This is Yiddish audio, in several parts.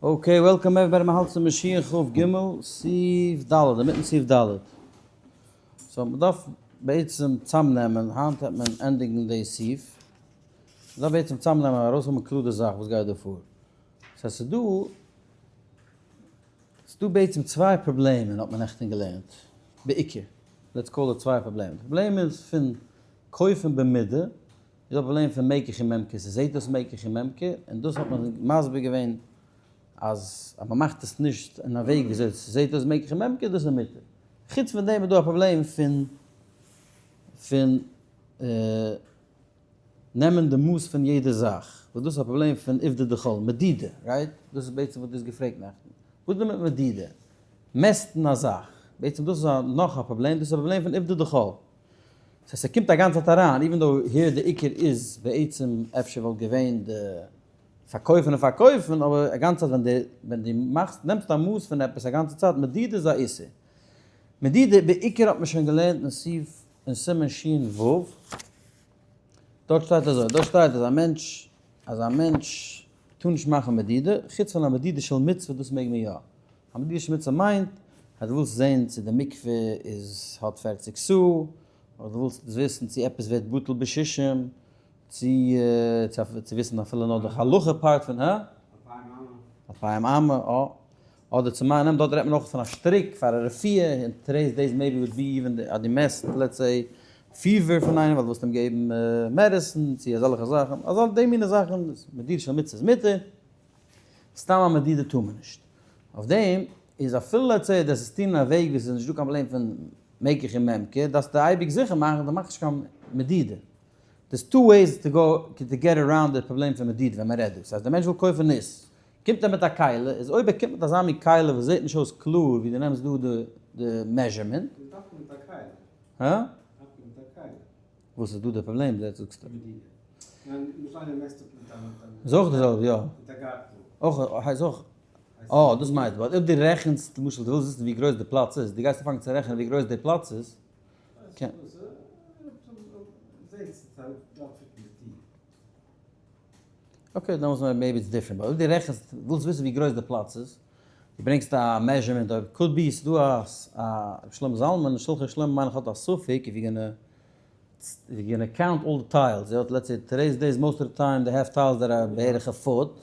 Okay, welcome everybody, מ'האלט צו משיח כ ג, סעיף ד', אינמיטן סעיף ד'. So מ'דארף בעצם צאמנעמען, היינט העט מען ענדיגן די סעיף. מ'דארף בעצם צאמנעמען ארויסהאבן קלאר די זאך וואס גייט דא פאר. So ס'איז דא, ס'איז דא בעצם צוויי פראבלעמען האט מען נעכטן געלערנט, בעיקר, let's call it צוויי פראבלעמען. די פראבלעם איז פון קויפן במידה, איז דא א פראבלעם פון מקח וממכר, ס'זעהט אויס מקח וממכר, און דאס האט מען מסביר געווען אז אז מ'מאכט עס נישט אין א וועג וויאזוי ס'זעהט אויס מקח וממכר, דאס איז מותר. חוץ פון דעם איז דא א פראבלעם פון פון נעמען די מאס פון יעדע זאך, וואס דאס איז א פראבלעם פון עובדא דחול, מדידה, right? דאס איז בעצם וואס דו האסט געפרעגט נעכטן. וואס איז דא מיט מדידה? מעסטן א זאך. בעצם דאס איז נאך א פראבלעם, דאס איז א פראבלעם פון עובדא דחול. ס'הייסט ס'קומט א גאנצע צייט אריין, even though here די עיקר איז בעצם אפשר וואלט געווען די פארקויפן און פארקויפן, אבער א גאנצע צייט ווען די ווען די מאכסט נעמסט א מאס פון עפעס א גאנצע צייט, מדידה איז א איסור. מדידה בעיקר האט מען שוין געלערנט אין סעיף אין סימן ש ו, דארט שטייט אזוי, דארט שטייט אז א מענטש אז א מענטש טאר נישט מאכן מדידה, חוץ פון א מדידה של מצוה דאס מעג מען יא. א מדידה של מצוה מיינט אז דו ווילסט זען צו די מקווה איז האט 40 סאה, אדער דו ווילסט וויסן צו עפעס ווערט בטל בשישים, צו צו וויסן אפילו נאר די הלכה part פון הא? 2000 אמה, אה. אדער צו מיינען, דארט רעדט מען אויך פון א שטריק פאר א רפואה, אין today's days maybe would be even אז דו מעסט let's say fever פון איינעם ווייל דו ווילסט אים געבן medicine, צו אזעלכע זאכן, אזא די מיני זאכן, מדידה של מצוה איז מותר. סתם א מדידה טאר מען נישט. אויף דעם איז אפילו let's say דאס איז טון אין א וועג ווי עס איז נישט דא קיין פראבלעם פון מקח און ממכר, דארפסטו אייביג זיכער מאכן דו מאכסט נישט קיין מדידה. There's two ways to go to get around די פראבלעם פון מדידה ווען מען רעדט דא. ס'הייסט דער מענטש וויל קויפן ניס, קומט ער מיט א כלי, איז אויב ער קומט מיט אזא מין כלי וואס זעט נישט אויס קלאר ווי דו נעמסט דא די די measurement. דווקא מיט א כלי. הא? דווקא מיט א כלי. וואס איז דא די פראבלעם זאגסטו? איז אויך די זעלבע יא. אויך איז אויך אה דאס מיינסטו but אויב דו רעכנסט למשל דו ווילסט וויסן ווי גרויס די פלאץ איז דו גייסט אנפאנגען צו רעכענען ווי גרויס די פלאץ איז קען. Okay דעמאלטס maybe it's different but אויב דו רעכנסט ווילסט וויסן ווי גרויס די פלאץ איז דו ברענגסט א measurement אויב could be ס'דא א ר' שלמה זלמן שלחן שלמה מיין איך האט א ספק if you gonna if you gonna count all the tiles, יא, let's say today's days most of the time they have tiles that are בערך א foot,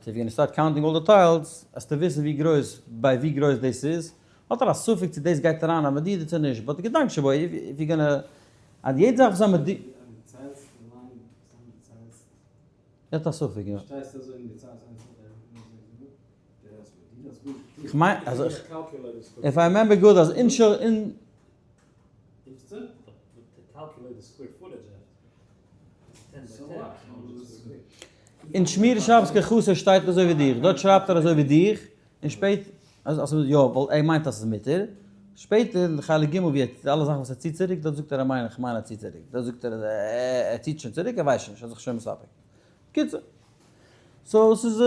so if you gonna start counting all the tiles, וועסטו וויסן ווי גרויס, ביי ווי גרויס דאס איז, האט ער א ספק צו דאס גייט אריין א מדידה צו נישט, but די געדאנק שבו, if you gonna, אז יעדע זאך וואס א מדידה. ער האט א ספק, יא. איך מיין אז איך, if I remember good אז אין אין. אין שמירת שבת כחסר שטייט אזוי ווי דיך, דארט שרייבט ער אזוי ווי דיך, און שפעט אז יא ווייל ער מיינט אז ס'איז מותר, שפעטער אין חלק ג' ווי ער טוט אלע זאכן וואס ער ציט צוריק דארט זאגט ער מיין איך מיין ער ציט צוריק, דארט זאגט ער אז ער ציט שוין צוריק ער ווייסט שוין נישט ער איז זיך שוין מספק. קיצור. So ס'איז.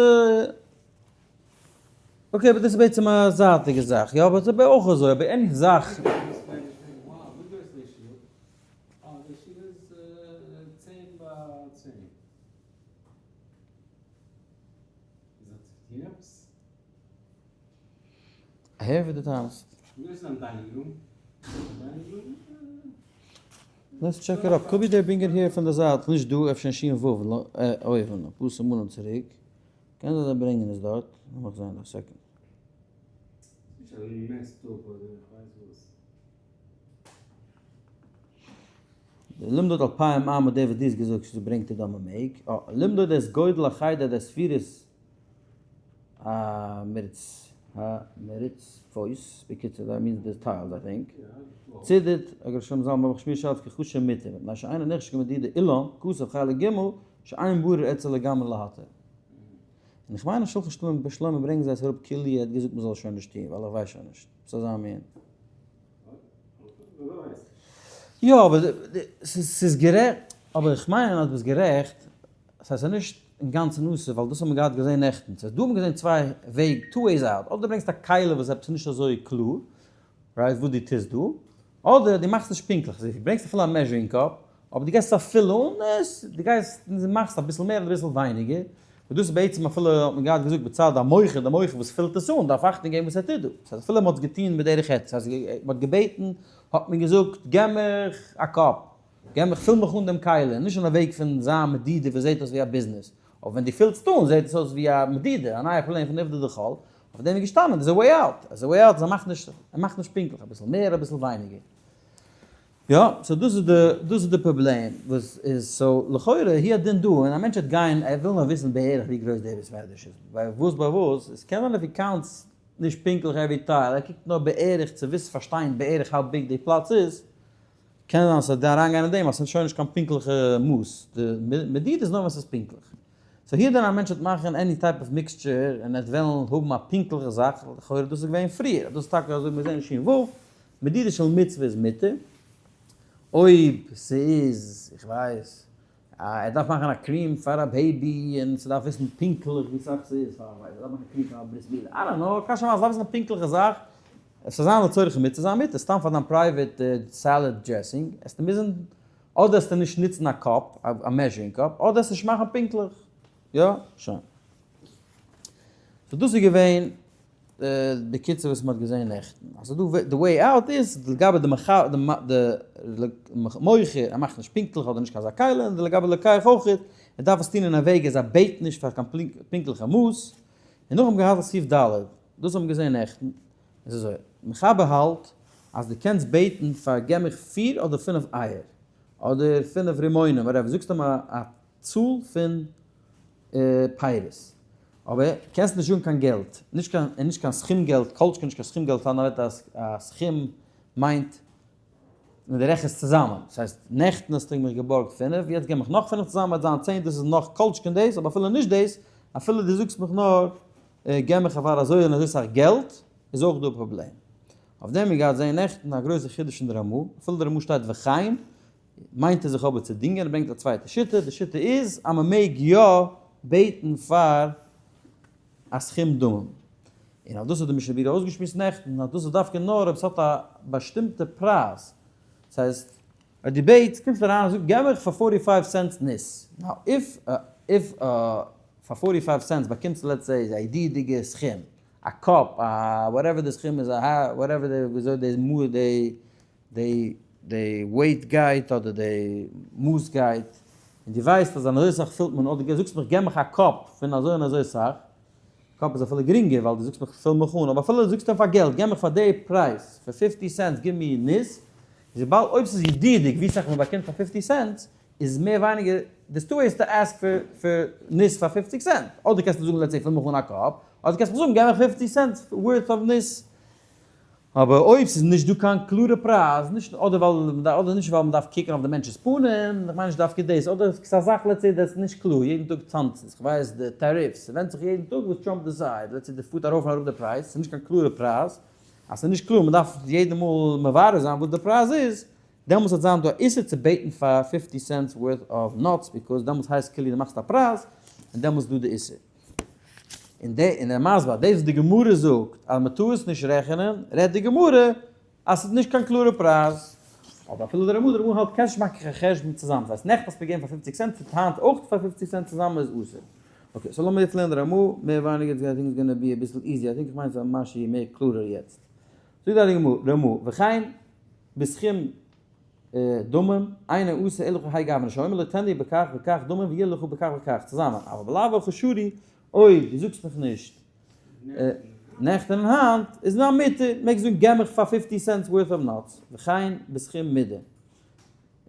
Okay אבער דאס איז בעצם א זייטיגע זאך, יא אבער ס'איז אויך אזוי אבער any זאך. אהער ווי דו טענה'סט. Let's check it up, could be they're bringing here פון די זייט, נישט דא, אפשר אין שין ו' אויבן, אפאר סימנים צוריק. קען זיין זיי ברענגען עס דארט, לאמיך זען א second. למדוד אלפיים אמה דער וואס דו האסט געזאגט שז ברענגט ער דא מען מעג, אה, למדוד את גודל החדר את ספירת המריצ המרצפות, בקיצור that means the tiles I think, צידד, אגב שלמה זלמן ברוך שמיר שאלת כחוש מותר, מפני שאינו נחשב כמדידה אילן, כסף חלק ג', שאין ברור אצל לגמרי להתיר. און איך מיין אז שלחן שלמה שלמה ברענגט זיי עס אראפ כאילו ער האט געזאגט מ'זאל עס שוין נישט טון ווייל איך ווייס שוין נישט. ס'איז אזא מין. יא אבער ס'איז גערעכט, אבער איך מיין אז דו ביסט גערעכט, ס'הייסט ס'איז נישט אינגאנצן אסור ווייל דאס האט מען געהאט געזען נעכטן, ס'הייסט דא האט מען געזען צוויי וועג, two ways out, אדער דו ברענגסט א כלי וואס עפעס נישט אזוי קלאר, right, וואס דו טוסט דא, אדער דו מאכסט נישט פונקטליך, דו ברענגסט אפילו א measuring cup, אבער דו געסט עס א פיל אן עס, דו גייסט און דו מאכסט אביסל מער אדער אביסל ווייניגער. וואס דאס איז בעצם אפילו האט מען געהאט געזאגט בצד המוכר, די מוכר וואס פילט עס אן דארף אכטונג געבן וואס ער טוט דא, דאס הייסט אפילו מען האט עס געטון בדרך היתר, דאס הייסט מען האט געבעטן האט מען געזאגט געב מיך א cup, געב מיך פיל מיך אן דעם כלי, נישט אין א וועג פון זיין מדידה וואס זעט אויס ווי א ביזנעס, אבער ווען דו פילסט אן זעט עס אויס ווי א מדידה, א נייע פראבלעם פון עובדא דחול, אויף דעם איז געשטאנען there's a way out, there's a way out אז ער מאכט נישט, ער מאכט נישט פונקטליך, אביסל מער אביסל ווייניגער. יא, so דאס איז די, דאס איז די פראבלעם וואס איז, so לכאורה הוא הדין דא, און א מענטש וועט גיין, ער וויל נאר וויסן בערך ווי גרויס דער בית מדרש איז, ביי וואס ביי וואס, עס קען זיין if he counts נישט פונקטליך every טייל, ער קוקט נאר בערך צו וויסן פארשטיין בערך how big די פלאץ איז, קען זיין ס'וועט אריינגיין אין דעם אז ס'איז שוין נישט קיין פונקטליכע מאס, די מדידה איז נאר ווען ס'איז פונקטליך. so here then א מענטש וועט מאכן any type of mixture און ער וועט וועלן האבן א פונקטליכע זאך, לכאורה דאס איז געווען פריער, דאס איז טאקע אזוי מיר זעען שין ו', מדידה של מצוה איז מותר, אויב ס'איז, איך ווייס, ער דארף מאכן א cream פאר א baby און ס'דארף וויסן פונקטליך ווי סאך ס'איז פאר א ווייס, ער דארף מאכן cream פאר א ברית מילה, I don't know, קאשע מאכט, ס'דארף וויסן א פונקטליכע זאך, עס זאל זיין לצורך מצוה זיין מותר, סתם פאר דיין private salad dressing, עסטו מוזן, אדער עסטו נישט נוצן א cup, א measuring cup, אדער עסטו נישט מאכן פונקטליך, יא, שוין. so דאס איז געווען בקיצור וואס מ'האט געזען נעכטן. אז ס'איז דא די way out איז לגבי די מוכר, ער מאכט נישט פונקטליך אדער נישט קיין אזא כלי, און לגבי לוקח אויך, ער דארף עס טון אין א וועג אז ער בעט נישט פאר קיין פונקטליכע מאס. און נאכדעם געהאט סעיף ד', דאס האבן מיר געזען נעכטן, איז אזוי, מחבר האלט אז דו קענסט בעטן פאר געב מיך פיר אדער פינף אייער, אדער פינף רימונים, whatever, זאגסט אים א צאל פון פירות. אבער קענסט נישט זאגן קיין געלט, נישט קיין און נישט קיין סכום געלט, כל שכן נישט קיין סכום געלט, פאר אז א סכום מיינט ווען דו רעכנסט צוזאמען, דאס הייסט נעכטן האסטו מיך געבארגט פינף, יעצט געב מיך נאך פינף צוזאמען וועט זיין 10, דאס איז נאך כל שכן דאס, אבער אפילו נישט דאס, אפילו דו זאגסט מיך נאר געב מיך פאר אזוי און אזוי סאך געלט, איז אויך דא א פראבלעם. אויף דעם איז געהאט זעהן נעכטן א גרויסע חידוש אין די רמ"א, אפילו די רמ"א שטייט וכן, מיינט ער זיך אבער צו דינגען, ער ברענגט א צווייטע שיטה, די שיטה איז אז מען מעג יא בעטן פאר א סכום דמים. און אויף דאס האט די משנה ברורה אויסגעשמועסט נעכטן, אז דאס איז דווקא נאר אויב עס האט א באשטימטע פרייז, דאס הייסט, אויב דו בעטסט, קומסט אריין און זאגסט געב מיך פאר 45 cents ניס, now if if פאר 45 cents באקומסטו let's say א ידיעות'דיגע סכום, א cup, א whatever די סכום איז, א whatever די וויאזוי די די די די weight גייט אדער די מאס גייט, און דו ווייסט אז אזוי סאך פילט מען, אדער זאגסט מיך געב מיך א cup פון אזוי און אזוי סאך, cup איז אפילו גרינגער ווייל דו זאגסט מיך פיל מיך אן, אבער אפילו דו זאגסט אים פאר געלט געב מיך פאר די פרייז פאר 50 cents give me ניס, איז וויבאלד אויב ס'איז ידיעות'דיג ווי סאך מ'באקומט פאר 50 cents, איז מער ווייניגער there's two ways to ask פאר ניס פאר 50 סענט, אדער קענסטו זאגן let's say פיל מיך אן א cup, אדער קענסטו זאגן געב מיך 50 cents worth of ניס. אבער אויב ס'איז נישט דא קיין קלארע פרייז, נישט אדער ווייל מ'דארף אדער נישט ווייל מ'דארף קוקן אויף די מענטש'ס פנים, איך מיין נישט דווקא דאס, אדער ס'איז א זאך let's say דאס איז נישט קלאר, יעדן טאג טאנצן, כ'ווייס די tariffs, ס'ווענדט זיך יעדן טאג וואס טראמפ decide, let's say די פארט ארויף און אראפ די פרייז, ס'איז נישט קיין קלארע פרייז, אז ס'איז נישט קלאר מ'דארף יעדע מאל מברר זיין וואס די פרייז איז, דעמאלטס וועט זיין דא א איסור צו בעטן פאר 50 cents worth of nuts, because דעמאלטס הייסט כאילו דו מאכסט א פרייז, און דעמאלטס איז דא די איסור. און די און דער מסביר אז דאס וואס די גמרא זאגט אז מען טאר עס נישט רעכענען, רעדט די גמרא אז ס'איז נישט קיין קלארע פרייז. אבער אפילו די רמ"א, די רמ"א האלט קענסט נישט מאכן קיין חשבון צוזאמען, דאס הייסט נעכטן האסטו געגעבן פאר 50 סענט, טוט היינט אויך פאר 50 סענט צוזאמען איז אסור. okay, so לאמיר יעצט לערנען די רמ"א, מער ווייניגער it's gonna think it's gonna be אביסל easy, I think איך מיין ס'איז א משהו מער קלארער יעצט. זאגט די הייליגע רמ"א, וכן בסכום דמים, אינו אסור אלא כהאי גוונא שאומר לו תן לי בכך וכך דמים ויהיה לך בכך וכך, צוזאמען, אבל בלאו הכי שרי, אויב דו זאגסט מיך נישט נעכטען און היינט, איז נאר מותר, מעגסט זאגן געב מיך פאר 50 cents worth of nuts, וכן בסכום מידה.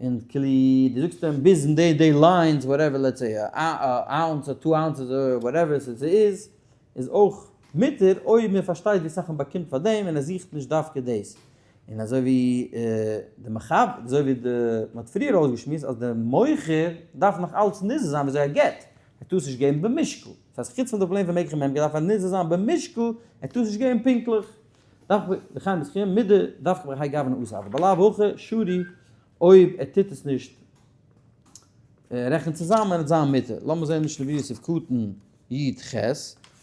און כאילו דו זאגסט אים ביז אין די די lines whatever let's say א ounce אדער two ounces אדער whatever עס איז, איז אויך מותר אויב מען פארשטייט ווי סאך מען באקומט פאר דעם און ער זוכט נישט דווקא דאס. און אזוי ווי די מחבר, אזוי ווי די, מען האט פריער אויסגעשמועסט אז די מוכר דארף נאך אלץ נזהר זיין וויאזוי ער געבט, ער טאר עס נישט געבן במשקל, דאס הייסט חוץ פון די פראבלעם פון מקח וממכר דארף ער נזהר זיין במשקל, ער טאר עס נישט געבן פונקטליך, דארף וכן בסכום מידה דווקא בהאי גוונא אסור, אבל בלאו הכי שרי אויב ער טוט עס נישט רעכנט צוזאמען וועט זיין מותר, לאמיר זען משנה ברורה סעיף קטן י"ח,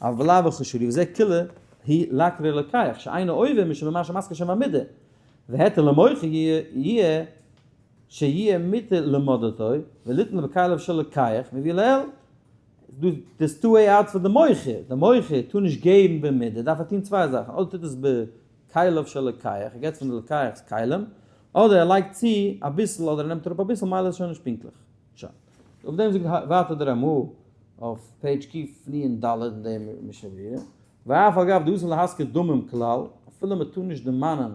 אבל בלאו הכי שרי וזה קולא היא לקרא לוקח שאינו עובר משום במה שמזכיר שם המידה, והיתר למוכר יהיה שיהיה מותר למדתו וליתן לו בכליו של לוקח מביא לאל. דאס two way out פאר די מוכר, די מוכר טאר נישט געבן במידה, דארף ער טון צוויי זאכן, אדער טוט עס בכליו של לוקח, ער געבט פון די לוקח'ס כלים, אדער ער לייגט צו אביסל אדער ער נעמט אראפ אביסל, מילא איז שוין נישט פונקטליך. שוין. אויף דעם זאגט ווייטער דער רמ"א אויף page קנ"ד אין דעם משנה ברורה, ואף על גב דאסור להזכיר דמים כלל, אפילו מען טאר נישט דערמאנען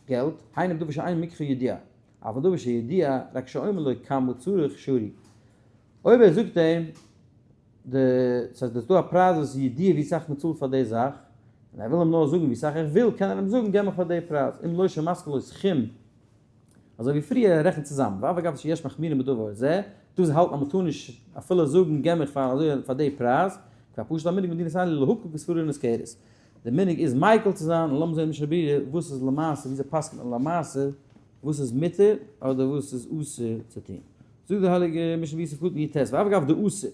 געלט, היינו בדבר שאין מקחו ידוע, אבל דבר שידוע, רק שאומר לו כמה צריך שרי. אויב ער זאגט אים, די, ס'הייסט דאס דא א פרייז וואס איז ידוע ווי סאך מען צאלט פאר די זאך, און ער וויל אים נאר זאגן ווי סאך ער וויל, קען ער אים זאגן געב מיך פאר די פרייז, אם לא שמזכיר לו סכום, אזוי ווי פריער ער רעכנט צוזאם, ואף אגב שיש מחמירים בדבר זה, דא זיי האלטן אז מען טאר נישט אפילו זאגן געב מיך פאר אזוי פאר די פרייז, כבר פשט המנהג במדינת ישראל להקל כספרא נזכרת. די מנהג איז מיקל צו זיין, און לאמיר זען משנה ברורה וואס איז למעשה, וויאזוי פסק'נט מען למעשה, וואס איז מותר אדער וואס איז אסור צו טון. זאגט די הייליגע משנה ברורה סעיף קטן י"ט, ואף אגב דאסור, איז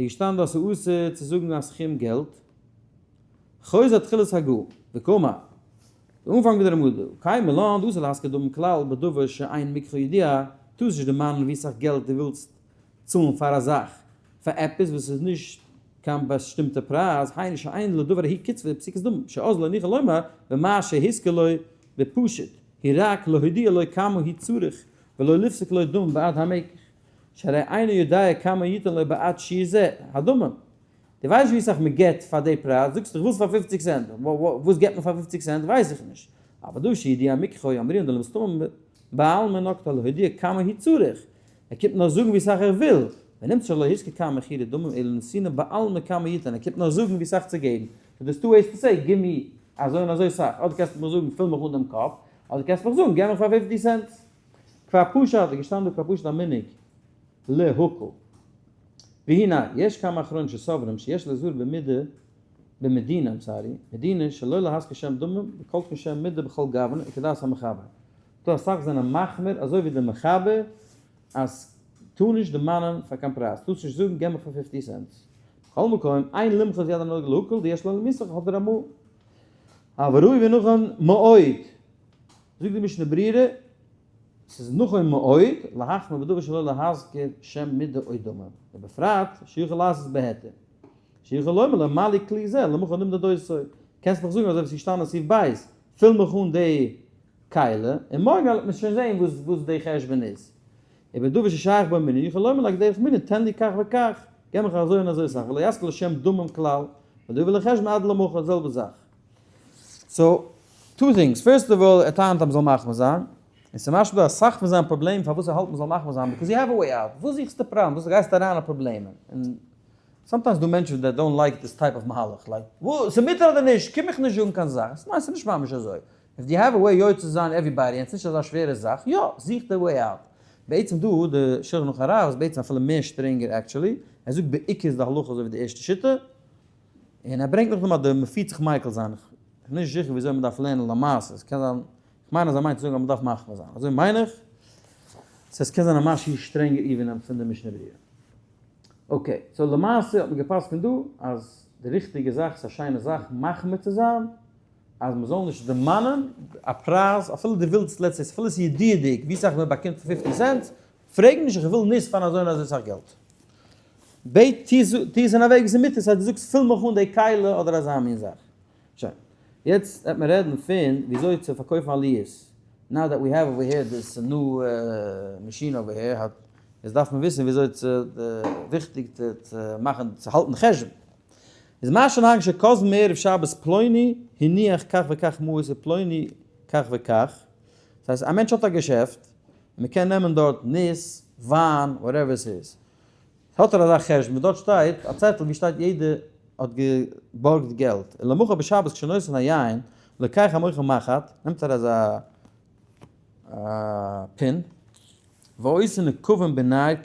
געשטאנען דא אז ס'איז אסור צו זאגן א סכום געלט, חוזר תחילת הגה, וקאמר, די אנפאנג ווי די רמ"א דא, קיימא לן דאסור להזכיר דמים כלל בדבר שאין מקחו ידוע, טארסט נישט דערמאנען ווי סאך געלט דו ווילסט צאלן פאר א זאך, פאר עפעס וואס איז נישט קיין באשטימטע פרייז, היינו שאין לדבר ההוא קצבה ופסיקת דמים, שאז לא ניחא לומר במה שהזכיר לו בפשוט, הוא רק להודיע לו כמה הוא צריך ולא לפסוק לו דמים בעד המקח, שהרי אינו יודע כמה יתן לו בעד שיעור זה, הדמים. דו ווייסט ווי סאך מען געט פאר די פרייז, זאגסט איך וויל עס פאר 50 סענט, וואס געט מען פאר 50 סענט ווייס איך נישט, אבער דא שידיע מקחו אמרינן דלמסתמא בעלמא נקטה להודיע כמה הוא צריך, ער קומט נאר זאגן ווי סאך ער וויל, ונמצא שלא הזכיר כאן מחירי דמים אלא נתינה בעלמא כמה יתן, ער קומט נאר זאגן ווי סאך צו געבן, so there's two ways to say, give me אזוי און אזוי סאך, אדער קענסטו מיך זאגן פיל מיך אן דעם קאפ, אדער קענסט מיך זאגן געב מיך פאר 50 cents. כבר פשט איז געשטאנען דא כבר פשט א מנהג להקל. והנה, יש כמה אחרונים שסוברים שיש להזהר במידה במדינה, I'm sorry, מדינה שלא להזכיר שם דמים וכל שכן שם מידה בכל גוון וכדעת המחבר. דא אסאך זענען מחמיר אזוי ווי דער מחבר אז טאר נישט דערמאנען פאר קיין פרייז, טארסט נישט זאגן געב מיך פאר 50 cents. בכל מקום, אין למחות יד הנהג להקל דיש לו למיסך האט דער רמ"א. אבל ראוי ונכון מאוד. זאגט די משנה ברורה, ס'איז נכון מאוד להחמיר בדבר שלא להזכיר שם מידה או דמים, ובפרט שיכול לעשות בהיתר, שיכול לומר לו מה לי כלי זה למחר נמדד אותו, קענסט מיך זאגן אזוי ווי ס'איז געשטאנען אין סעיף ב', פיל מיך אן די כלי, און מארגן וועט מען שוין זען וואס די חשבון איז. ובדבר ששייך בו מנין יכול לומר לו כדרך מנין תן לי כך וכך, געב מיך אזוי און אזוי סאך, ולא יזכיר לו שם דמים כלל, ולא יביא לחשבון עד למחר, די זעלבע זאך. so, two things, first of all, ער טענה'ט אז מ'זאל מחמיר זיין, און ס'משמע דא אסאך פון זיין פראבלעם פארוואס ער האלט מ'זאל מחמיר זיין, because you have a way out, וואס זוכסטו פראבלעם, וואס גייסטו אריין אין פראבלעמען, און sometimes דא מענטשן that don't like this type of מהלך, like, וואס, ס'מותר אדער נישט, קום מיך נישט זאגן קיין זאך, ניין ס'נישט ממש אזוי, if you have a way יוצא צו זיין everybody און ס'נישט אזא שווערע זאך, יא, זוך די way out. בעצם דא, די שלחן ערוך הרב איז בעצם אפילו מער שטרענגער actually, ער זאגט בעיקר איז די הלכה אזוי ווי די ערשטע שיטה, און ער ברענגט נאכדעם אז די מ'פירט זיך מיקל זיין, איך בין נישט זיכער וויאזוי מ'דארף לערנען למעשה, עס קען זיין, איך מיין אז ער מיינט צו זאגן אז מ'דארף מחמיר זיין, אזוי מיין איך, so עס קען זיין א משהו שטרענגער even פון די משנה ברורה. okay, so למעשה האט מען גע'פסק'נט דא אז די ריכטיגע זאך, ס'איז א שיינע זאך מחמיר צו זיין, אז מ'זאל נישט דערמאנען א פרייז, אפילו דו ווילסט let's say, אפילו ס'איז ידיעה'דיג ווי סאך מ'באקומט פאר 50 cents, פרעג נישט איך וויל נישט פאר אזוי און אזוי סאך געלט. בעט טו עס אין א וועג וואס איז מותר, ס'הייסט דו זאגסט פיל מיך אן די כלי אדער אזא מין זאך. שוין. יעצט וועט מען רעדן פון וויאזוי צו פארקויפן עליות. Now that we have over here this new machine over here, האט, יעצט דארף מען וויסן וויאזוי צו, וויכטיג צו מאכן, צו האלטן חשבון. איז מה שנהג שכותבין מערב שבת פלוני הניח כך וכך מעות ופלוני כך וכך. דאס הייסט א מענטש האט א געשעפט, און מען קען נעמען דארט ניס, וויין, whatever ס'איז. האט ער אזא חשבון וואס דארט שטייט א צעטל ווי שטייט יעדער האט געבארגט געלט, און למחר בשבת כשנותן היין לוקח המוכר מחט, נעמט ער אזא pin, ועושה נקבים בנייר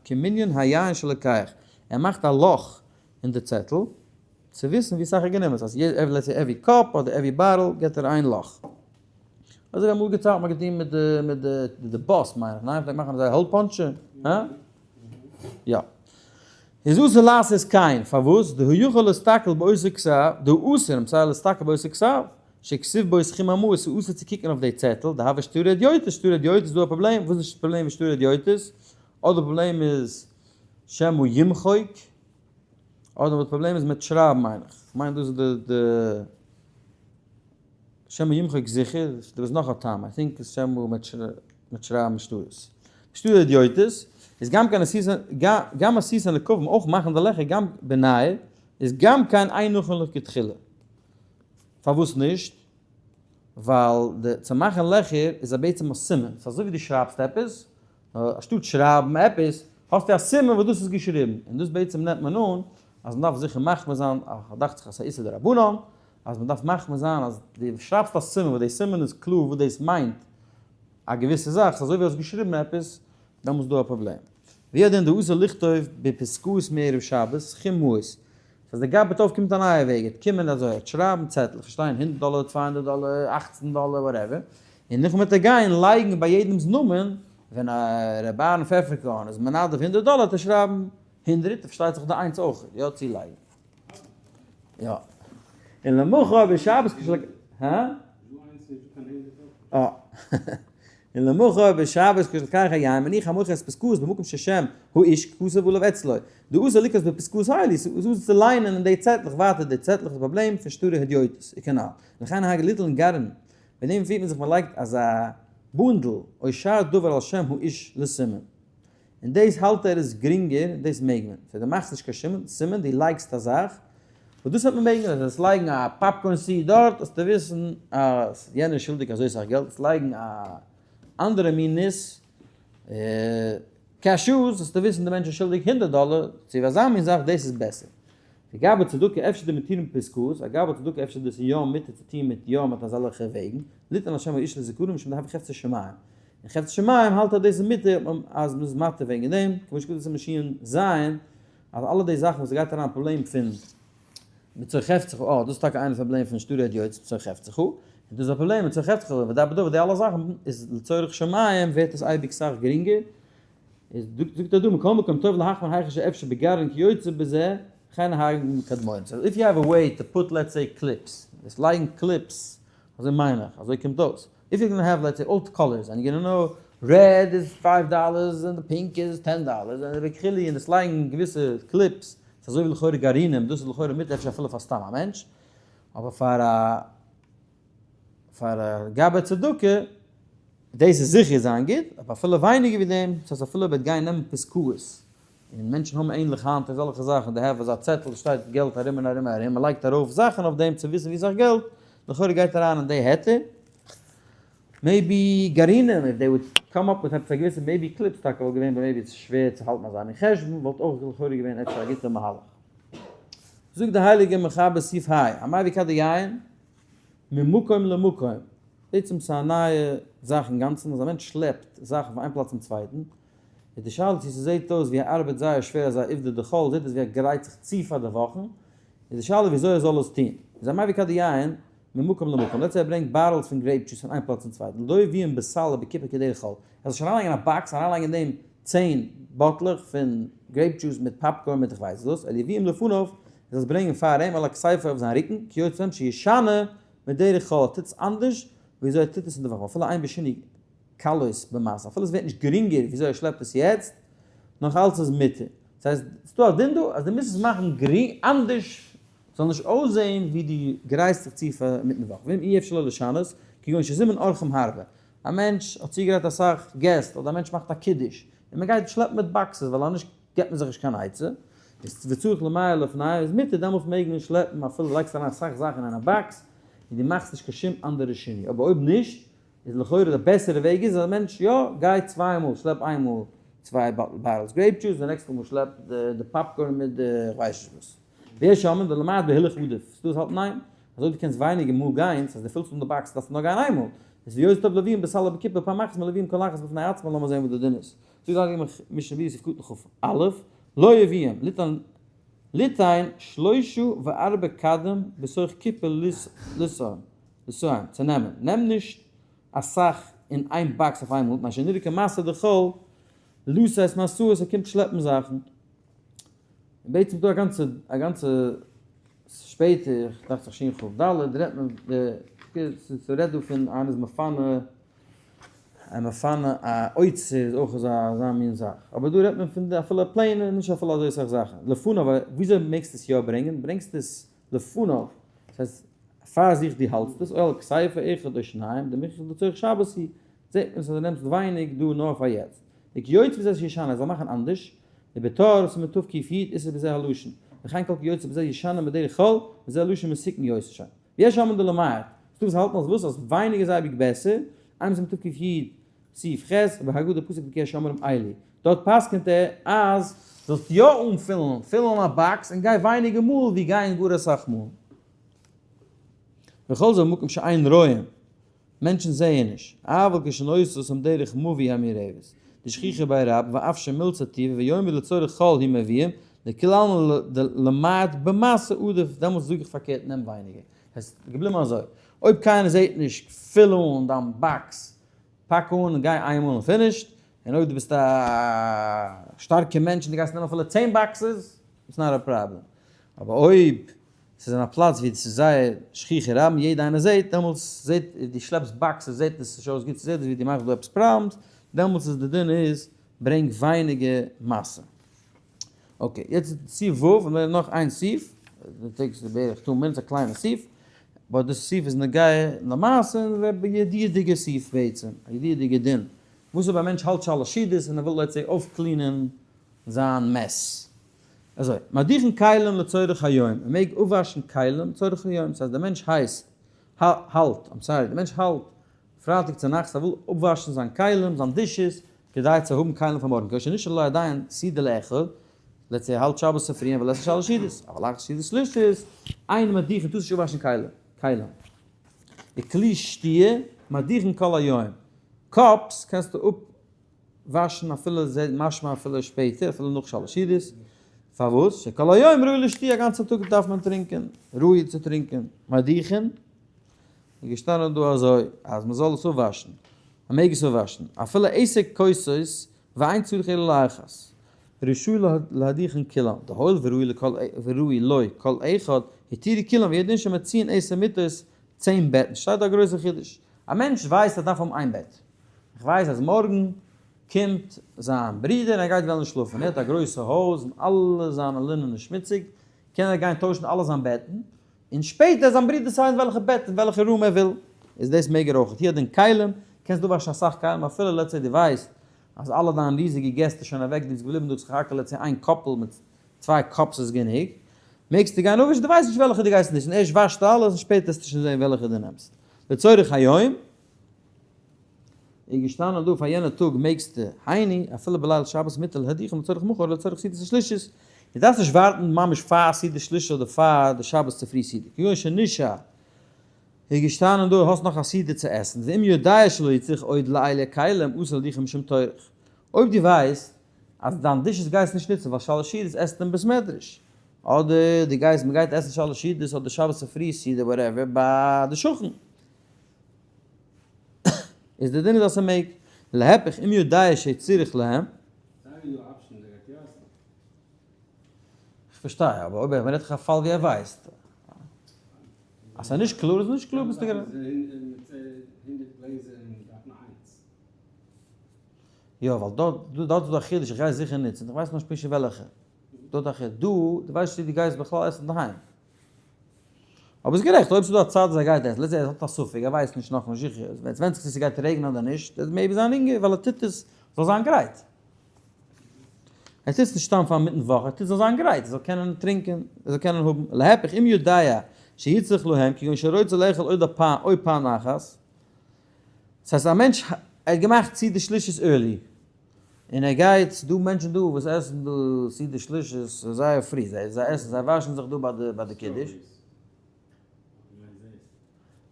כמנין היין שלוקח, ער מאכט א לאך אין די צעטל, צו וויסן ווי סאך ער גענומען, ס'הייסט let's say every cup אדער every bottle געט ער איין לאך. אזוי ווי אמאל געצייכט מ'האט געטון מיט די מיט די באס מיין איך, ניין? מ'פלעגט מאכן אזא hole punch? הא? יא. איז אסור לעשות כן, פארוואס? דהוא יכול להסתכל באותו כתב, דהוא אסור אמצעי להסתכל באותו כתב, שכתוב בו סכום המעות, ס'איז אסור צו קוקן אויף די צעטל, דהוי שטרי הדיוטות, שטרי הדיוטות איז דא א פראבלעם, וואס איז די פראבלעם מיט שטרי הדיוטות? אדער פראבלעם איז. שמא ימחוק, אדער די פראבלעם איז מיט שרייבן מיין איך, כ'מיין דאס איז די די שמא ימחוק זיכער, דא איז נאך א טעם, I think איז שמא מיט שרייבן שטרות. שטרות הדיוטות איז גם קיין עשית גם עשית הנקבים אויך מאכן די לעכער גם בנייר איז גם קיין איין נכון לכתחילה. פארוואס נישט? ווייל די צו מאכן לעכער איז א בעצם א סימן, ס'איז אזוי ווי דו שרייבסט עפעס, נאר אנשטאט שרייבן עפעס, האסטו א סימן וואס דאס איז געשריבן, און דאס בעצם נעמט מען אן אז מ'דארף זיכער מחמיר זיין, דאכט זיך אז ס'איז א איסור דרבנן, אז מ'דארף מחמיר זיין אז דו שרייבסט א סימן וואס די סימן איז קלאר וואס דאס מיינט א געוויסע זאך, ס'איז אזוי ווי האסט געשריבן עפעס, דעמאלטס איז דא א פראבלעם. והוא הדין דאסור לכתוב בפסקאות מערב שבת, סכום מעות. אז די גבאי טוב קומט א נייע וועג, ער וועט קומען אזוי, ער וועט שרייבן צעטלעך, שטיין 100 דאלער, 200 דאלער, 18 דאלער, whatever, און נאכדעם וועט ער גיין לייגן ביי יעדעמס נאמען, ווען ר' אהרן פעפערקארן איז מנדב 100 דאלער וועט ער שרייבן הונדרעט, און פארשטייט זיך די איינס אויך, יא צולייגן. יא. און למחר בשבת כשל... הא? אה. און למחר בשבת כשלקח היין מניח המוכר את פסקאות במקום ששם האיש כתוב עליו אצלו. דאסור לקרות בפסקאות האלו, ס'איז אסור צו ליינען אין די צעטלעך ווייטער די צעטלעך איז פראבלעם פון שטרי הדיוטות, וכנ"ל. לכן נהגו ליטול אין גרעין, ביי דעם פירט מען זיך מען לייגט אזא בונדל או שאר דבר על שם האיש לסימן. און דאס האלט ער איז גרינגער און דאס מעג מען. סאו דו מאכסט נישט קיין שום סימן, דו לייגסט א זאך, וואס דאס האט מען מעג מען, אז וועסט לייגן א popcorn seed דארט זאלסטו וויסן אז יענער איז שולדיג אזוי סאך געלט, וועסט לייגן א אנדערע מין ניס, cashews, זאלסטו וויסן די מענטש איז שולדיג 100 דאלער, צו אזא מין זאך, דאס איז בעסער. לגבי צדקה אפשר די מתירים פסקאות, אגב צדקה אפשר דאס איז יא מותר צו טון מיט יא מיט אזעלכע וועגן, ליתן לשם האיש לזכרון משום דהוי חפצי שמים. און חפצי שמים האלט אז דאס איז מותר אז מ'איז מתיר וועגן דעם, כמו שכתוב אין שין ז, אז אלע די זאכן וואס גייט אריין פראבלעם פון מצוי חפצך, אה דאס איז טאקע איינע פראבלעם פון שטרי הדיוטות מצוי חפצך, און דאס איז א פראבלעם מצוי חפצך, ודבר דבר די אלע זאכן איז לצורך שמים ווערט עס אייביג סאך גרינגער, איז זאגט ער דא מכל מקום טוב להחמיר היכן שאפשר בגרעין כיוצא בזה, וכן נהגו קדמונים. so if you have a way to put let's say clips, דאס לייגן clips, אזוי מיין איך, אזוי קומט אויס. if you gonna have let's say all colors and you gonna know red איז five dollars און די pink איז ten dollars און די וכו' און דאס לייגן געוויסע clips, ס'איז אזוי ווי לכאורה גרעינים, דאס איז לכאורה מותר אפשר אפילו פאר סתם א מענטש, אבער פאר א פאר א גבאי צדקה, דאס איז זיכער זיין גוט, אבער אפילו ווייניגער ווי דעם, דאס הייסט אפילו וועט גיין נעמען פסקאות, און מענטשן האבן ענליך היינט אזעלכע זאכן, די have אזא צעטל וואס שטייט געלט ארום און ארום און ארום, מען לייגט ארויף זאכן אויף דעם צו וויסן ווי סאך געלט, לכאורה גייט אריין אין די היתר. maybe גרעינים, if they would come up with עפעס א געוויסע maybe clips טאקע וואלט געווען, maybe איז שווער צו האלטן אזא מין חשבון, וואלט אויך לכאורה געווען אפשר א גוטע מהלך. זאגט די הייליגע מחבר סעיף ה', המביא כדי יין ממקום למקום, בעצם ס'איז א נייע זאך אינגאנצן אז א מענטש שלעפט זאכן פון איין פלאץ צום צווייטן, איז די שאלה צו ס'זעהט אויס ווי ער ארבעט זייער שווער אזא עובדא דחול, זעהט אויס ווי ער גרייט זיך צו פאר די וואכן, איז די שאלה וויאזוי ער זאל עס טוהן. איז המביא כדי יין ממקום למקום, let's say ער ברענגט bottles פון grape juice פון איין פלאץ צום צווייטן, לא יביאם בסל ובקופה כדרך חול, ער זאל נישט אריינלייגן אין א box, אריינלייגן אין דעם 10 באטלעך פון grape juice מיט popcorn מיט איך ווייס וואס, אלא יביאם לפניו, ער זאל עס ברענגען פאר אים על כתפו אויף זיין רוקן, כיוצא בהם שישנה מדרך חול, ער טוט עס אנדערש וויאזוי ער טוט עס אין די וואכן, אפילו אין בשינוי קלות במשא, אפילו עס ווערט נישט גרינגער וויאזוי ער שלעפט עס יעצט, נאך אלץ איז מותר. דאס הייסט, ס'איז דא א דין דא אז דו מוזט עס מאכן גרינג, אנדערש, ס'זאל נישט אויסזען ווי דו גרייסט זיך צו פאר מיטן וואך, ואם אי אפשר לו לשנות, כגון שזימן אורחים הרבה. א מענטש האט צוגעגרייט אסאך געסט, אדער א מענטש מאכט א קידוש, און מען גייט שלעפן מיט boxes, ווייל אנישט געבט מען זיך נישט קיין עצה, איז וצריך למהר לפניהם, איז מותר, דעמאלטס מעג מען שלעפן אפילו דו לייגסט אריין אסאך זאכן אין א box, און דו מאכסט נישט קיין שום אנדערע שינוי, אבער אויב נישט, איז לכאורה די בעסערע וועג איז אז א מענטש יא, גיי צוויי מאל, שלעפ איין מאל צוויי bottles grape juice, די נעקסטע מאל שלעפ די popcorn מיט די כ'ווייס נישט וואס. ויש אומרים דלמעט בהילוך עדיף, ס'דא וואס האלטן ניין, אז אויב דו קענסט ווייניגער מאל גיין, ס'הייסט דו פילסט אן די box דארפסטו נאר גיין איין מאל, איז יותר טוב להביאם בסל ובקופה פעם אחת מלהביאם כל אחת בפני עצמה, לאמיר זען וואס די דין איז. זאגט די הייליגע משנה ברורה סעיף קטן כ"א, לא יביאם, ליתן ליתן שלושה וארבעה כדים בתוך קופה לשאם, לשאם, צו נעמען, נעם נישט אסאך אין איין box אויף איינמאל, מפני שנראה כמשא דחול, לשאת משאות, ער קומט שלעפן זאכן. און בעצם איז דא א גאנצע א גאנצע שפעטער, דאכט זיך שין כ"ד, רעדט מען די ס'רעדט דא פון איינער איז מפנה. א מפנה א אוצר איז אויך אזא אזא מין זאך, אבער דא רעדט מען פון די אפילו plain ע, נישט אפילו אזוי סאך זאכן. לפניו, וויאזוי מעגסטו עס יא ברענגען? ברענגסט עס לפניו, דאס הייסט פאר זיך דו האלטסט עס, או על כסייפה אחד או שניים, דמוכח לצורך שבת היא, זעט מען עס אז דו נעמסט ווייניג דא נאר פאר יעצט. וכיוצא בזה שישנה, ער זאל מאכן אנדערש, ובתור סימן תקי איסר בזה הלשון, וכן כל כיוצא בזה ישנה בדרך כל, וזה לשון מסוכן יותר שוין. ויש אומרים דלמעט, ס'דא וואס האלטן אז וואס? אז ווייניג איז אייביג בעסער, איינס סימן תקי סעיף ח', בהגדה פסק וכיש אומרים אלו. דארט פסק'נט ער אז זאלסט יא אנפילן, פיל אן א box און גיי ווייניגער מאל ווי גיין גאר אסאך מאל. וכל זה במקום שאין רואים. מענטשן זעען נישט, אבל כשנושא אותם דרך מבוי המעורבת, דשכיחא בי רב ואף שמילתא טובא ויאמר לצורך חול הוא מביאים, לכולי עלמא דלמעט במשא עדיף, דעמאלטס זאג איך פארקערט נעם ווייניגער. עס איז געבליבן אזוי, אויב קיינער זעט נישט פיל אן דיין box, פאק אן און גיי איינמאל און finished, און אויב דו ביסט א שטארקע מענטש און דו גייסט נעמען אפילו 10 boxes, it's not a problem. אבער אויב ס'איז אין א פלאץ ווי ס'איז זייער שכיח רבים, יעדע איינער זעט, דעמאלטס זעט, דו שלעפסט boxes זעט עס נישט אויס גוט, ס'זעט אויס ווי דו מאכסט דא עפעס problems, דעמאלטס איז די דין איז ברענג ווייניגער משא. okay, יעצט סעיף ו', און דאן נאך איין סעיף, that takes בערך 2 minutes, א קליינע סעיף, but די סעיף איז נוגע למעשה, און א ידיעות'דיגע סעיף בעצם, א ידיעות'דיגע דין. וואס אויב א מענטש האלט שלש סעודות און ער וויל let's say אויפקלינען זיין mess? אזוי, מדיחין כלים לצורך היום, מען מעג אפוואשן כלים לצורך היום, ס'הייסט דער מענטש הייסט, האלט, I'm sorry, דער מענטש האלט פרייטאג צונאכטס ער וויל אפוואשן זיין כלים, זיין dishes, כדי צו האבן כלים פאר מארגן, כשנשאר לו עדיין סעודה לאכול, let's say ער האלט שבת צופרי און וויל עסן שלש סעודות, אבל אחר סעודה שלישית, אין מדיחין טארסט נישט אפוואשן כלים. וכלי שתיה, מדיחין כל היום, cups קענסטו אפ. וואשן אפילו זעט משמע אפילו שפעטער אפילו נאך שלש סעודות, פארוואס? שכל היום ראוי לשתי' א גאנצע טאג דארף מען טרינקען, ראוי צו טרינקען, מדיחין איז געשטאנען דא אזוי אז מען זאל עס אפוואשן, מען מעג עס אפוואשן אפילו עשר כוסות ואין צריך אלא לאחת, רשאי להדיחן כולם, דהואיל וראוי לכל וראוי לו כל אחד, התירו כולם והוא הדין שמציעין עשר מיטות 10 בעטן, שטייט דא א גרויסע חידוש, א מענטש ווייסט ער דארף האבן איין בעט, איך ווייס אז מארגן קומט זיין ברודער און ער גייט וועלן שלאפן, ער האט א גרויסע הויז און אלע זיינע לינען איז שמוציג, קען ער גיין טוישן אלע זיין בעטן, און שפעטער זיין ברודער decide ן וועלכע בעט און וועלכע room ער וויל, איז דאס מעג ער אויך. הוא הדין כלים, קענסט דא וואשן אסאך כלים אפילו let's say דו ווייסט אז אלע דיין ריזיגע געסט איז שוין אוועק, דו ביסט געבליבן דא סך הכל let's say איין couple מיט צוויי cups איז גענוג, מעגסטו גיין אפווישן, דו ווייסט נישט וועלכע דו גייסט נוצן, ערשט וואשסטו אלעס און שפעטער וועסטו שוין זען וועלכע דו נעמסט. לצורך היום. איז געשטאנען דא פאר יענע טאג מעגסטו, היינו, אפילו בליל שבת מותר להדיחם לצורך מחר לצורך סעודת השלישית, דו דארפסט נישט ווארטן ממש פאר סעודה שלישית אדער פאר די שבת צופרי סעודה, כגון שנשאר איז געשטאנען דא האסט נאך א סעודה צו עסן, ואם יודע שלא יצטרך עוד לאלה כלים אסור להדיחם משום טורח, אויב דו ווייסט אז דיין dishes גייסט נישט נוצן ווייל שלש סעודות עסט אין בית מדרש, אדער דו גייסט מ'גייט עסן שלש סעודות אדער שבת צופרי סעודה whatever ביי די שכן. איז די דין איז אז ס'מעג. להיפך אם יודע שצריך להם. כ'פארשטיי, אבער אויב מ'רעדט דאך א פאל ווי ער ווייסט. אז ס'איז נישט קלאר איז נישט קלאר ביסטו גערעכט. יא ווייל דארט דארט איז דא א חידוש איך גיי זיכער נוצן, איך ווייס נאר נישט פונקט וועלכע. דארט א חידוש. דא, דו ווייסט צו דו גייסט בכלל עסן אינדערהיים. אבער איז גערעכט, אויב ס'איז דא א צד אז ער גייט עסן, let's say ער האט א ספק, ער ווייסט נישט נאכנישט זיכער, עס ווענדט זיך צו ס'גייט רעגענען אדער נישט, דאס maybe זיין הונגער, ווייל ער טוט עס זאל זיין גרייט. ער טוט עס נישט סתם פאר מיטן וואך, ער טוט זאל זיין גרייט, ער זאל קענען טרינקען, ער זאל קענען האבן, להיפך אם יודע שיצטרך להם כגון שרוצה לאכול עוד הפעם עוד פעם אחת, ס'הייסט א מענטש ער האט געמאכט סעודה שלישית early, און ער גייט, ס'דא מענטשן דא וואס עסן דא סעודה שלישית זייער פרי, זיי זיי עסן, זיי וואשן זיך דא ביי די ביי די קידוש,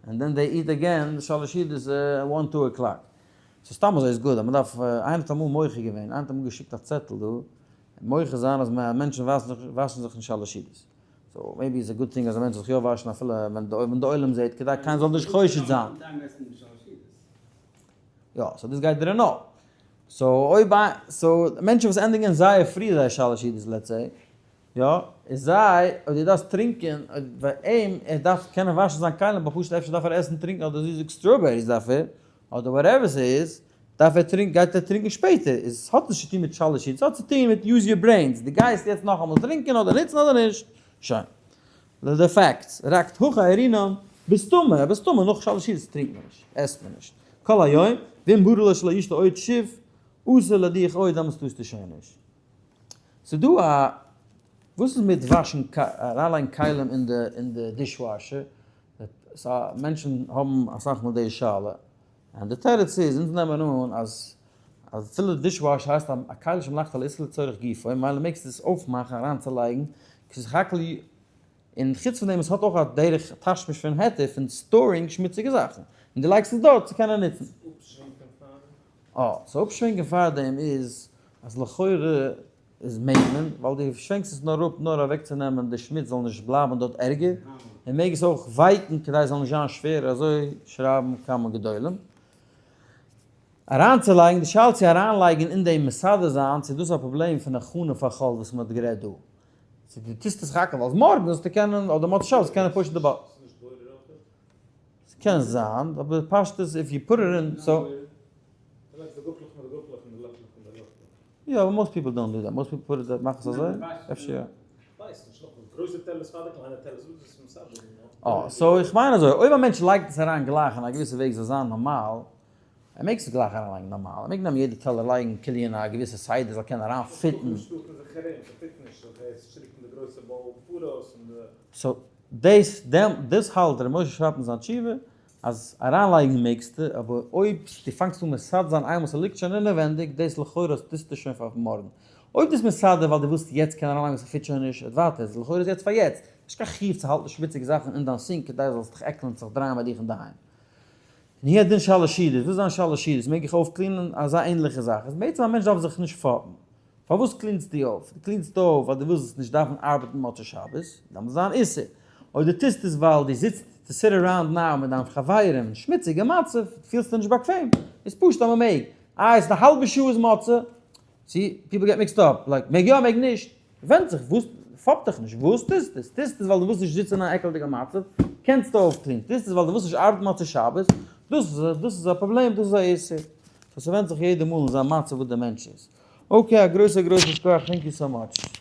and then they eat again שלש סעודות one two o'clock. so סתם אזוי איז גוט, אז מ'דארף, איינער האט אמאל מוחה געווען, איינער האט אמאל געשיקט א צעטל דא, מוחה זיין אז מענטשן וואשן זיך נישט שלש סעודות. so maybe איז א good thing אז א מענטש זאל זיך יא וואשן אפילו ווען די עולם זעט, כדי קיינער זאל נישט חושד זיין. יא, so דאס גייט דיר נאר. so אויב א, so מענטשן וואס ענדיגן זייער פרי זייער שלש סעודות let's say, יא, איז זיי, אויב דו דארפסט טרינקען, אויב ביי אים, ער דארף קענען וואשן זיין כלים, ווייל פשוט אפשר דארף ער עסן טרינקען אדער זי זאגט strawberries דארף ער, אדער whatever ס'איז, דארף ער טרינקען, גייט ער טרינקען שפעטער, איז האט נישט צו טון מיט שלש סעודות, ס'האט צו טון מיט use your brains, דו גייסט יעצט נאכאמאל טרינקען אדער נוצן אדער נישט, שוין. די facts, רק הכא ארינן, בסתמא, בסתמא נאך שלש סעודות טרינקט מען נישט, עסט מען נישט, כל היום, ואם ברור לו שלא ישתה עוד שוב, אסור להדיח עוד, דאמאלס טארסטו שוין נישט. ס'דא א, וואס איז מיט וואשן אריינלייגן כלים אין די אין די dishwasher? סא מענטשן האבן אסאך מאל די שאלה, און די תירוץ איז, אונז נעמען אן אז אפילו די dishwasher הייסט א כלי שמלאכתו לאיסור לצורך גופו, ממילא מעגסטו עס אויפמאכן אריינצולייגן, כי סך הכל און חוץ פון דעם עס האט אויך א דרך תשמיש פון היתר פון storing שמוציגע זאכן, און דו לייגסט עס דארט צו קענען נוצן. אפשווענקען פאר אה, so אפשווענקען פארדעם איז אז לכאורה איז מעג מען, ווייל דו שווענקסט עס נאר אפ נאר אוועקצונעמען די שמוץ זאל נישט בלייבן דארט ערגער, און מעג עס אויך ווייקן כדי עס זאל נישט זיין שווער, אזוי שרייבן כמה גדולים. אריינצולייגן, די שאלה צו אריינלייגן אין דעם מסדר זיין, צו דאס איז א פראבלעם פון הכנה פאר חול וואס מען האט גערעדט דא. צו דו טוסט עס רק ווייל מארגן זאלסטו קענען, אדער מוצאי שבת קענען push ן די button. ס'קען זיין, אבער פשטות if you put it in, so. יא, אבער most people don't do that, most people put it מאכן עס אזוי, אפשר יא. אה, so איך מיין אזוי, אויב א מענטש לייגט עס אריין גלייך אין א געוויסע וועג זאל זיין נארמאל, ער מעג עס גלייך אריינלייגן נארמאל, ער מעג נעמען יעדע טעלער לייגן כאילו אין א געוויסע סדר זאל קענען אריין fit ן. so דאס דאס האלט ר' משה שרייבט אין זיין תשובה אז אריינלייגן מעגסטו, אבער אויב דו פאנגסט אן מסדר זיין איינמאל ס'ליגט שוין אינעווענדיג, דאס לכאורה טוסטו שוין פאר מארגן. אויב דו ביסט מסדר ווייל דו ווילסט יעצט קענען אריינלייגן וואס ס' fit שוין נישט, ווייטער, איז לכאורה איז יעצט פאר יעצט. נישט קיין חיוב צו האלטן שמוציגע זאכן אין דיין sink כדי זאלסט דיך עקלען צו זיך דרייען ביי דיך אינדערהיים. און הוא הדין שלש סעודות, וואס איז זיין שלש סעודות? מעג איך אויפ clean ען אזא ענליכע זאך? איז בעצם א מענטש דארף זיך נישט פאפן. פארוואס clean סטו אויף? דו clean סט אויף ווייל דו ווילסט נישט דארפן ארבעטן מוצאי שבת, דאן איז זיין איסור. אויב דו טוסט עס ווייל דו זיצט to sit around now מיט דיין חברים, שמוציגע מצב, פילסטו נישט באקוועם, איז פשוט אז מען מעג. איי עס איז א האלבע שעה איז מוצאי, צו people get mixed up, like מעג יא מעג נישט, ווענדט זיך וואס, פאפ דיך נישט, וואס טוסטו? טוסט עס ווייל דו ווילסט נישט זיצן אין א עקלדיגע מצב, קענסטו אויפ clean ען, טוסט עס ווייל דו ווילסט נישט ארבעטן מוצאי שבת, דאס איז דאס איז א פראבלעם, דאס איז א איסור. so ס'ווענדט זיך יעדע מאל אין זיין מצב וואס דער מענטש איז. okay, א גרויסע גרויסע שכוח, thank you so much.